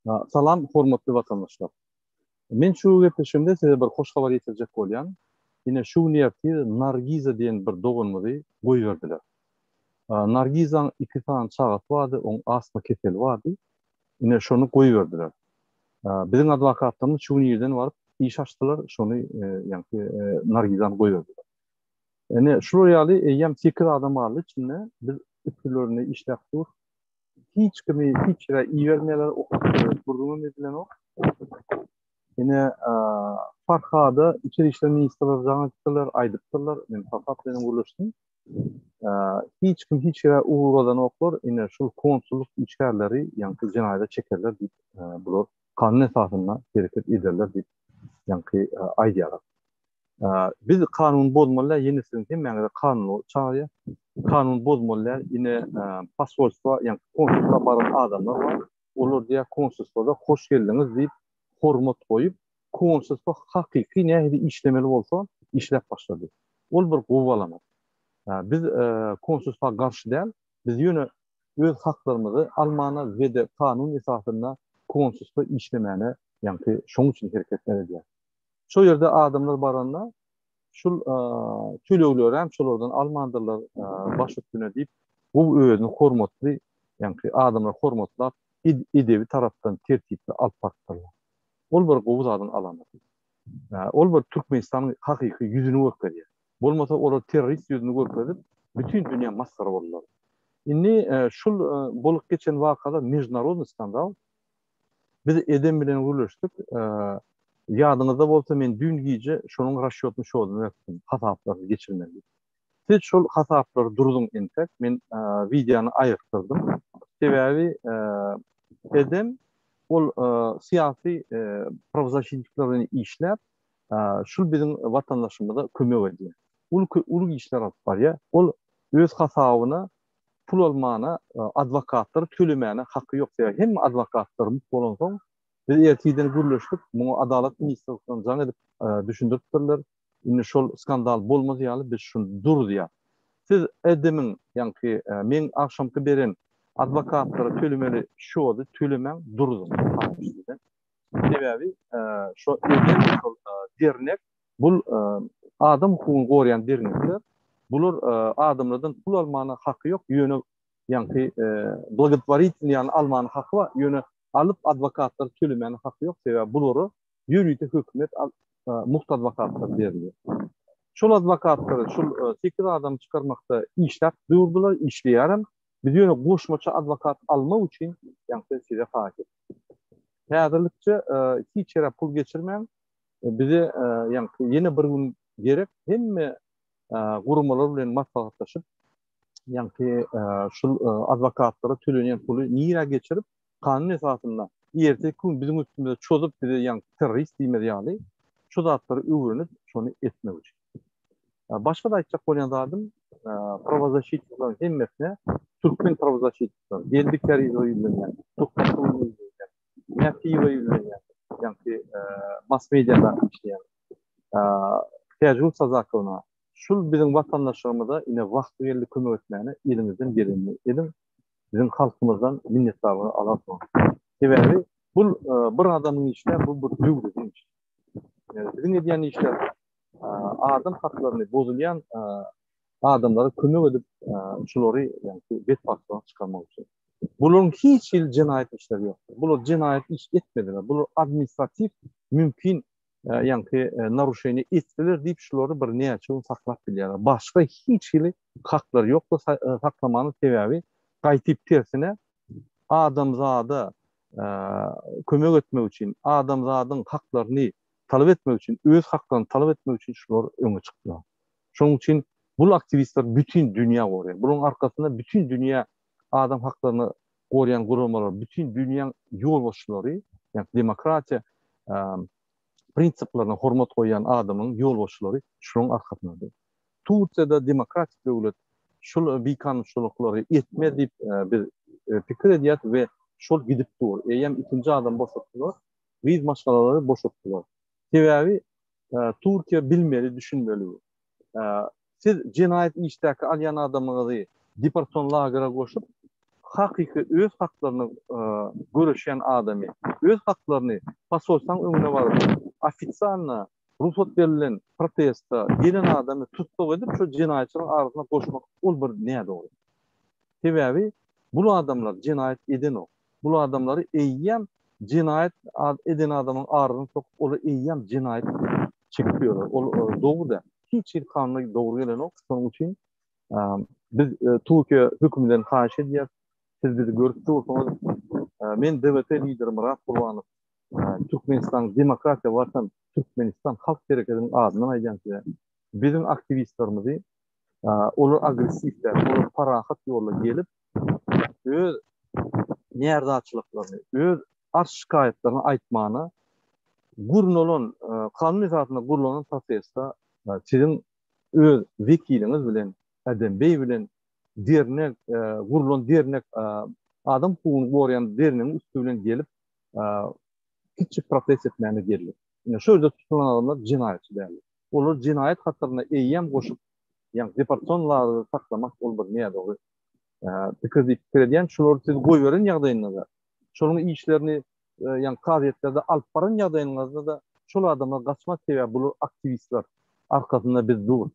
Salam hormatly watandaşlar. Men şu gepleşigimde size bir hoş habar ýetirjek bolýan. Ine şu gün ertir Nargiza diýen bir doganymyzy goýberdiler. Nargizaň iki sany çagasy bardy, oň astma keseli bardy. Ine şony goýberdiler. Biziň adwokatlarymyz şu gün irden baryp iş açdylar, şony ýaňky Nargizany goýberdiler. Ine şular ýaly eýýäm sekiz adam galdy içinde. Biz üstülerinde işläp dur. Hiç kimi hiç ýere ibermeýärler, o hakda gürrüňem edilenok. Ine, Farhada içeri işler ministrleri jaň edipdirler, aýdypdyrlar, men Farhat bilen gürleşdim. Hiç kim hiç ýere ugradanoklar, ine şul konsullyk işgärleri ýaňky jenaýata çekerler diýip, bular kanun esasynda hereket ederler diýip, ýaňky aýdýarlar. Biz kanuny bozmaly däl, ýene siziň hemmäňize kanuny çagyrýar. Kanuny bozmaly däl, ine posolstwa, ýagny konsulstwa baran adamlar bar. Olar diýýär konsulstwada hoş geldiňiz diýip hormat goýup, konsulstwa hakyky nähili işlemeli bolsa işläp başlady. Ol bir gowy alamat. Biz konsulstwa garşy däl, biz ýöne öz haklarymyzy almana we-de kanun esasynda konsulstwa işlemäne ýaňky şoň üçin hereketler edýär. Şo ýerde adamlar baranda şul töleglerem şolardan almandyrlar baş üstüne diýip, bu özüni hormatly, ýaňky adamlar hormatlap, edebi tarapdan tertipli alyp barypdyrlar. Ol bir gowy zadyň alamaty. Ol bir Türkmenistanyň hakyky ýüzüni görkezýär. Bolmasa olar terrorist ýüzüni görkezip, bütin dünýä masgara boldular. Indi şul bolup geçen wakalar mežnarodnyý skandal. Biz Edem bilen gürleşdik. Ýadyňyzda bolsa men düýn gije şonuň rasçýotny şoduny beripdim, hasaplary geçirmeli diýip. Siz şol hasaplary durzuň entek, men wideony aýyrtdyrdym. Sebäbi Edem ol syýasy prawozasşitnikler bilen işläp, şul biziň watandaşymyza kömek edýär. Uly uly işler alyp barýar. Ol öz hasabyna pul almana, adwokatlara tölemäne haky ýok. Sebäbi hemme adwokatlar mugt bolansoň, biz ertirden gürleşdik, muňa Adalat ministrlikden jaň edip düşündiripdirler. Indi şol skandal bolmaz ýaly biz şuny duruzýas. Siz Edemiň, ýaňky meň agşamky beren adwokatlara tölemeli şody tölemäň, duruzyň. Sebäbi şo Edem şol dernek Bul adam hukugyny goraýan dernekler, bular adamlardan pul almana haky ýok, ýöne ýaňky blagotworitelnyý ýaly almana haky bar, ýöne alyp adwokatlara tölemäne haky ýok, sebäbi bulara ýörite hökümet mugt adwokatlar berilýär. Şol adwokatlary şol sekiz adamy çykarmakda işläp durdular, işleýärem. Biz ýöne goşmaça adwokat almak üçin ýaňky size haýyş etdik. Häzirlikçe hiç ýere pul geçirmäň, Bize ýaňky ýene bir gün gerek, hemme guramalar bilen maslahatlaşyp, ýaňky şul adwokatlara tölenýän puly nirä geçirip, kanun esasynda erteki gün biziň üstümize çozup bize ýaňky terrorist diýmez ýaly şu zatlary öwrenip şony etmek üçin. Başga-da aýtjak bolýan zadym, prawozasşitnikleriň hemmesine türkmen prawozasşitnikleri, Geldi Kärizowa ýüzlenýän, Tuhbatullina ýüzlenýän, Mätiýewa ýüzlenýän, ýaňky mass mediadaky işleýän Täjigül Sazakowna, şul biziň watandaşlarymyza ine wagty geldi kömek etmäne eliňizden gelenini ediň, biziň halkymyzdan minnetdarlygy alarsyňyz. Sebäbi bul bir adamyň işi däl, bu bir döwletiň işi. Biziň edýän işlerimiz adam haklaryny bozulýan adamlara kömek edip şulary ýaňky betbagtçylykdan çykarmak üçin. Bularyň hiç hili jenaýat işleri ýokdur. Bular jenaýat iş etmediler. Bular administratiw mümkin ýaňky naruşeniýe etdiler diýip şulary bir näçe gün saklap bilýärler. Başga hiç hili haklary ýokdur saklamanyň sebäbi gaýtyp tersine adamzada kömek etmek üçin adamzadyň haklaryny talap etmek üçin öz haklaryny talap etmek üçin şular öňe çykdylar. Şonuň üçin bul aktiwistler bütin dünýä goraýar. Bularyň arkasynda bütin dünýä adam haklaryny goraýan guramalar, bütin dünýäň ýolbaşçylary, ýagny demokratiýa prinsiplerine hormat goýýan adamyň ýolbaşçylary şularyň arkasyndadyr. Turkiýada demokratik döwlet şul bikanunçylyklary etmez diýip biz pikir edýäs we şol gidip dur. Eýýäm ikinji adam boşatdylar, gyz maşgalalary boşatdylar. Sebäbi Türkiýe bilmeli, düşünmeli. Siz jenaýat işdäki alýan adamyňyzy deportasion lagere goşup, Hakyky öz haklaryny göreşýän adamy, öz haklaryny posolstwaň öňüne baryp, ofitsialno rugsat berlen protesta gelen adamy tussag edip, şo jenaýatçylaryň arasyna goşmak ol bir nädogry. Sebäbi bul adamlar jenaýat edenok. Bul adamlary eýýäm jenaýat eden adamyň arasyna sokup, olar eýýäm jenaýat çekip ýörler. Ol dogry däl. Hiç hili kanuna dogry gelenok. Şonuň üçin Biz Türkiýe hökümeden haýyş edýäris, siz bizi görüp dursuňyz. Men DWP lideri Myrat Gurbanow, Türkmenistanyň Demokratiýa Watan Türkmenistan halk hereketiniň adyndan aýdýan size. Biziň aktiwistlerimizi, olar agressiw däl, olar parahat ýolda gelip, öz närazyçylyklaryny, öz arz-şikaýatlaryny aýtmana gurnalan, kanun esasynda gurnalan prosesde siziň öz wekiliňiz bilen, Adem beý bilen dernek, gurlan dernek, adam hukugyny goraýan dernegiň üsti bilen gelip, kiçijik protest etmäne geldi. Ine, şu ýerde tutulan adamlar jenaýatçy däldi. Olary jenaýat hataryna eýýäm goşup, ýagny deportasion lagerde saklamak ol bir nädogry pikir diýip pikir edýän. Şulary siz goýberen ýagdaýynda-da, şolaryň işlerini ýagny kazyýetlerde alyp baran ýagdaýyňyzda-da şol adamlar gaçmaz, sebäbi bular aktiwistler, arkasynda biz dur.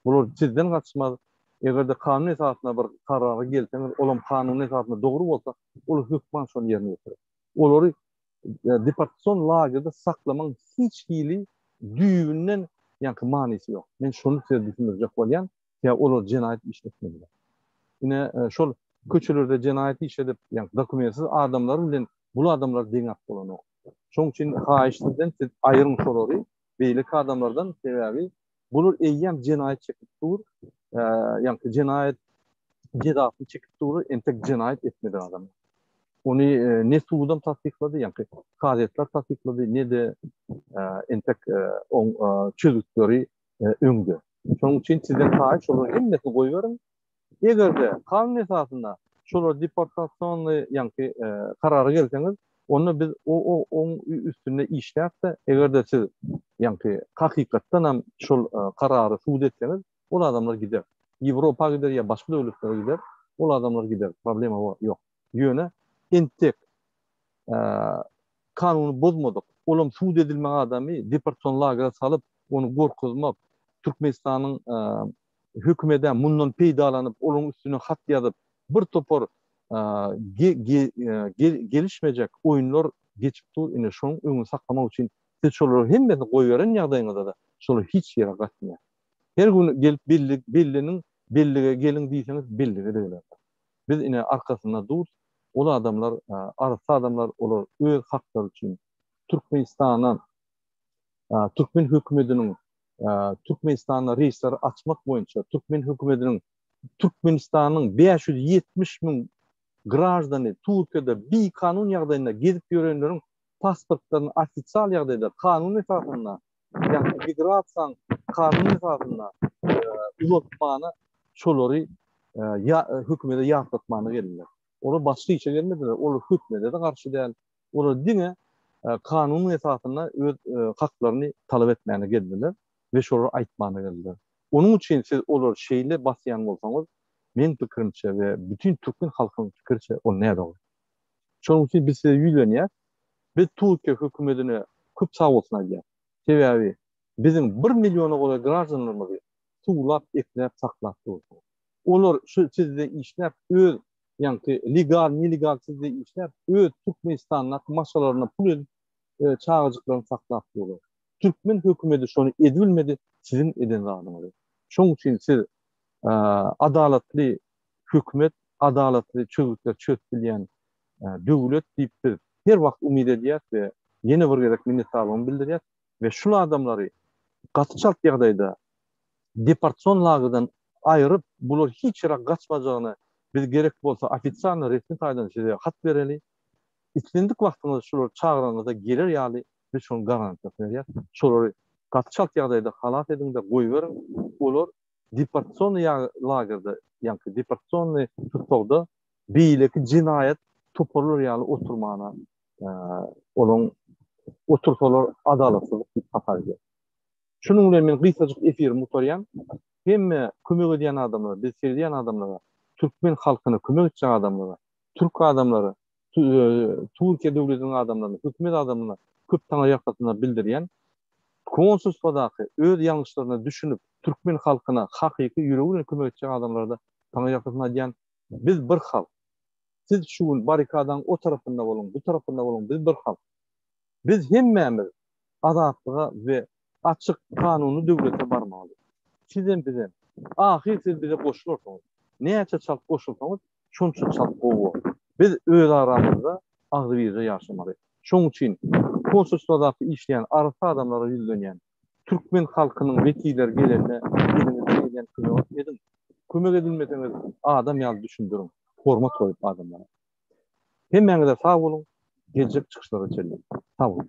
Bular sizden gaçmaz. Eger-de kanun esasynda bir karara gelseňiz, olam kanun esasynda dogry bolsa, olar hökman şony ýerine ýetirer. Olary deportasion lagerde saklamagyň hiç hili düýbünden ýaňky manysy ýok. Men şony size düşündirjek bolýan. Sebäbi olar jenaýat iş etmediler. Ine, şol köçelerde jenaýat iş edip, ýagny dokumentsiz adamlar bilen bul adamlary deňäp bolanok. Şonuň üçin haýyş sizden, siz aýyryň şolary beýleki adamlardan, sebäbi bular eýýäm jenaýat çekip dur, ýagny jenaýat jezasyny çekip dur, entek jenaýat etmedik adamlar. Ony ne sudam tassyklady, ýagny kazyýetler tassyklady, ne-de entek oň çözgütleri öňde. Şonuň üçin sizden haýyş şolaryň hemmesini goýberiň. Eger-de kanun esasynda şolar deportasionnyý ýaňky karara gelseňiz, onda biz o o oň üstünde işläp-de, eger-de siz ýaňky hakykatdan hem şol karary sud etseňiz, ol adamlar gider. Ýewropa gider ýa başga döwletlere gider, ol adamlar gider, problema ýok. Ýöne entek kanuny bozmadyk, olam sud edilmek adamy deportasion lagere salyp, ony gorkuzmak, Türkmenistanyň hökümedem mundan peýdalanyp, olaryň üstüne hat ýazyp, bir topar gelişmejek oýunlar geçip dur, ine şonuň öňüni saklamak üçin siz şolary hemmesini goýberen ýagdaýyňyzda-da şolar hiç ýere gaçmaýar. Her gün gelip bellik belleniň, bellige geliň diýseňiz bellige-de gelerler. Biz ine arkasynda durus, ol adamlar arassa adamlar, olar öz haklary üçin Türkmenistana türkmen hökümetiniň Türkmenistanda reýsleri açmak boýunça türkmen hökümetiniň Türkmenistanyň 570 müň graždany Türkiýede bikanun ýagdaýynda gezip ýörenleriň pasportlaryny ofisial ýagdaýda kanun esasynda ýagny migrasiýaň kanun esasynda uzatmana şolary hökümete ýatlatmana geldiler. Olar başga işe gelmediler. Olar hökümete-de garşy däl. Olar diňe kanunyň esasynda öz haklaryny talap etmäne geldiler we şolary aýtmana geldiler. Onuň üçin siz olary şeýle basýan bolsaňyz, meň pikirimçe we bütin türkmen halkynyň pikiriçe ol nädogry. Şonuň üçin biz size ýüzlenýäs. Biz Türkiýe hökümetine köp sagbolsun aýdýas. Sebäbi biziň bir milliona golaý graždanlarymyzy suwlap, ekläp, saklap dursuňyz. Olar şu sizde işläp öz ýaňky legal, nelegal sizde işläp öz Türkmenistandaky maşgalalaryna pul edip çagajyklaryny saklap durlar. Türkmen hökümeti şony edibilmedi siziň eden zadyňyzy. Şoň üçin siz adalatly hökümet, adalatly çözgütler çözüp bilýän döwlet diýip biz her wagt umyt edýäs we ýene bir gezek minnetdarlygymyzy bildirýäs we şul adamlary gaty çalt ýagdaýda deportasion lagerden aýryp, bular hiç ýere gaçmajagyny biz gerek bolsa ofisialno resmi taýdan size hat bereli. Islendik wagtyňyz şulary çagyranyňyzda geler ýaly biz şonuň garantiýasyny berýäs. Şolary gaty çalt ýagdaýda halas ediň-de goýberiň. Olar deportasionnyý lagerde, ýaňky deportasionnyý tussagda beýleki jenaýat toparlar ýaly oturmana olaň otursalar adalatsyzlyk diýip hasap edýär. Şunuň bilen men gysgajyk efirimi gutarýan. Hemme kömek edýän adamlara, bizi seredýän adamlara, türkmen halkyna kömek etjek adamlara. Türk adamlary, Türkiýe döwletiniň adamlaryna, hökümet adamlaryna köp taňryýalkasyny bildirýän. Konsulstwadaky öz ýalňyşlaryna düşünip, türkmen halkyna hakyky ýüregi bilen kömek etjek adamlara-da taňryýalkasyn aýdýan. Biz bir halk. Siz şu gün barrikadaň o tarapynda boluň, bu tarapynda boluň, biz bir halk. Biz hemmämiz azatlyga we açyk, kanuny döwlete barmaly. Sizem, bizem. Ahyr siz bize goşularsyňyz. Näçe çalt goşulsaňyz, şonça çalt gowy bolar. Biz öz aramyzda agzybirje ýaşamaly. Şoň üçin konsulstwadaky işleýän arassa adamlara ýüzlenýän. Türkmen halkynyň wekilleri gelende eliňizden gelýän kömegi ediň. Kömek edilmeseňiz adam ýaly düşündiriň. Hormat goýup adamlara. Hemmäňize sag boluň. Geljek çykyşlara çenli. Sag boluň.